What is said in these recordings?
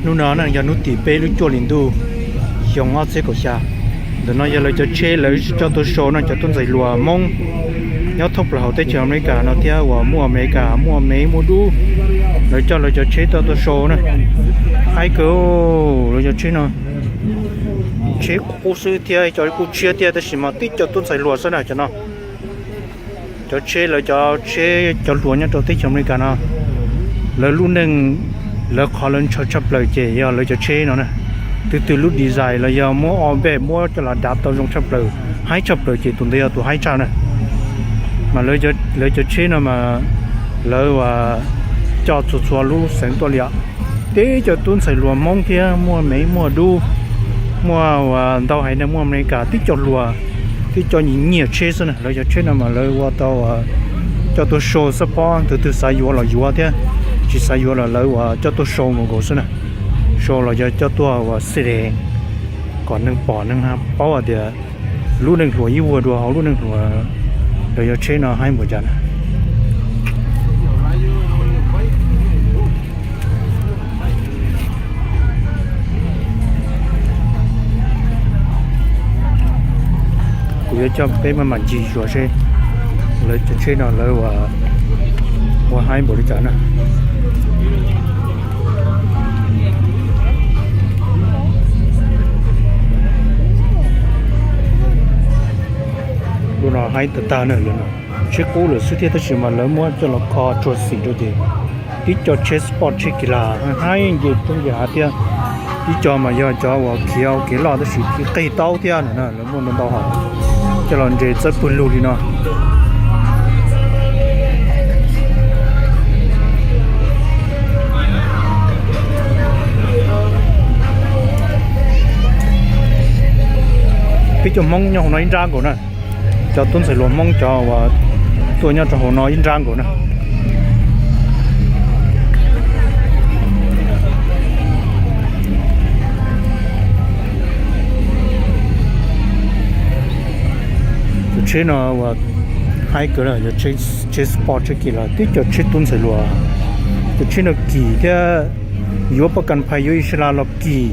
Hnub no na yog hnub tim peb lub cuaj hli ntuj xyoo ob txhiab kaum xya. Ntawm no yog lawv cov tsheb lawv coj tuaj show no, cov tub ntxhais hluas Hmoob nyob thoob plaws hauv teb chaws Amelikas no thiab uas muaj Amelikas, muaj Mev, muaj dub, lawv coj lawv cov tsheb tuaj tuaj show na. Haib kawg, lawv cov tsheb no tsheb qub xwb thiab cov kuj tshiab thiab, tab sis mas tib co tub ntxhais hluas xwb na cov no. Cov tsheb lawv cov tsheb cov hluas nyob rau teb chaws Amelikas no, lawv lub neej, lawv qhov lawv ntshaw tshaj plaws ces yog lawv cov tsheb no na. Twg twg lub design los yog muab o npej muab coj los dav tau zoo tshaj plaws, haib tshaj plaws ces tus ntawd yog tus haib tshaj na. Mas lawv cov tsheb no mas lawv coj txhua txhua lub xeev tuaj li os. Tib co tub ntxhais hluas Hmoob thiab muaj Mev muaj dub, muaj uas ntau haiv neeg, muaj Amelikas, tib co hluas, tib co nyiam nyiam tsheb xwb na. Lawv cov tsheb no mas lawv ua tau coj tuaj show xab phob, tus twg xav yuav los yuav thiab, tsis xav yuav los lawv uas coj tuaj show nkaus nkaus xwb na. Show los yog coj tuaj ua xib dev kom neeg pom neeg paub hais tias lub neej hluas ib vuag dua hauv lub neej hluas, lawv cov tsheb no haib npaum cas na. Kuv yuav coj peb maj mam ncig xyuas seb lawv cov tsheb no lawv ua haib npaum li cas na. Lub no haib tag tag na, lub no tsheb qub lawm xwb thiab tab sis mas lawv muab coj los kho tsuag xim rau ces tib co tsheb sport tsheb kis las haib nce roob nce hav thiab. Tib co mas yog cov uas khiav ua kev loj tab sis qig taub thiab na, lawv muaj ntau ntau hom coj los nres txawb pwg lug li no. Peb cov Hmoob nyob hauv no ib nrab nkaus na. Cov tub ntxhais hluas Hmoob cov uas tuaj nyob rau hauv no ib nrab nkaus na. Cov tsheb no uas haib kawg, cov tsheb sport tsheb kis las, tib co tsheb tub ntxhais hluas. Cov tsheb no kim thiab, yuav poj kas phais yuav Islas los kim,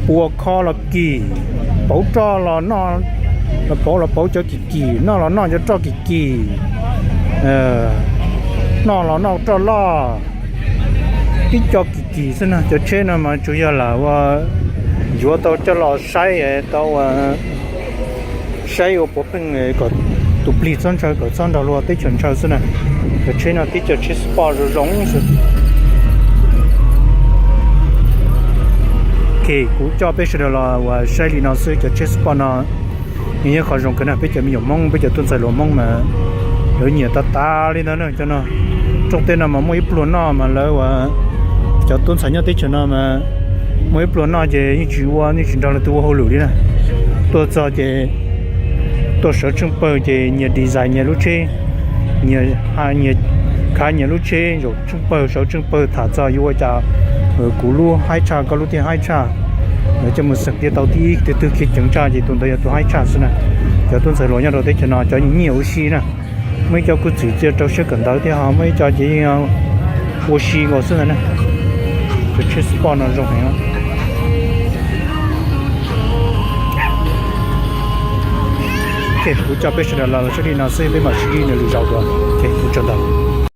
pua kho los kim, pauv roj los noj, los pauv los pauv cov kim kim, noj los noj cov roj kim kim, noj los noj roj loj, tib co kim kim xwb na. Cov tsheb no mas tsuas yog lam ua yuav tau coj los saib tau saib ua puav pheej kom tus plig txhob ntshaw kom txhob nrog luag teb chaws ntshaw xwb na. Cov tsheb no tib co tsheb sport zoo zoo xwb. Ok, kuv coj peb sawv daws los uas saib li no xwb, cov tsheb sport no nws yog qhov zoo kawg na. Peb cov me nyuam Hmoob, peb cov tub ntxhais hluas Hmoob mas lawv nyiam tas tas li ntawd na. Cov no rooj teb no mas muaj ib pluag noj mas lawv uas cov tub ntxhais nyob teb chaws no mas muaj ib pluag noj ces yeej tsis ua, yeej tsis nrog lawv tus ua hauj lwm li na. Tuaj txog ces tuaj sawv tsheej pawg ces nyias design nyias lub tsheb, nyias khav nyias lub tsheb zaum tsheej pawg sawv tsheej pawg tham txog yuav ua cas kuv lub haib tshaj koj lub thiaj haib tshaj. Lawv coj mus xeem tias tau tib tus twg khiav ceev tshaj ces tus ntawd yog tus haib tshaj xwb na. Cov tub ntxhais hluas nyob rau teb chaws no cov nyiam ua si na. Muaj ib co kuj txwm cia rau siab kawm ntawv thiab ho muaj ib co ces yeej ua si nkaus xwb ntag na. Cov tsheb sport no zoo heev. Ok, kuv coj peb sawv daws los saib li no xwb, peb mam sib ntsib dua lwm zaus dua. Ok, ua tsaug ntau.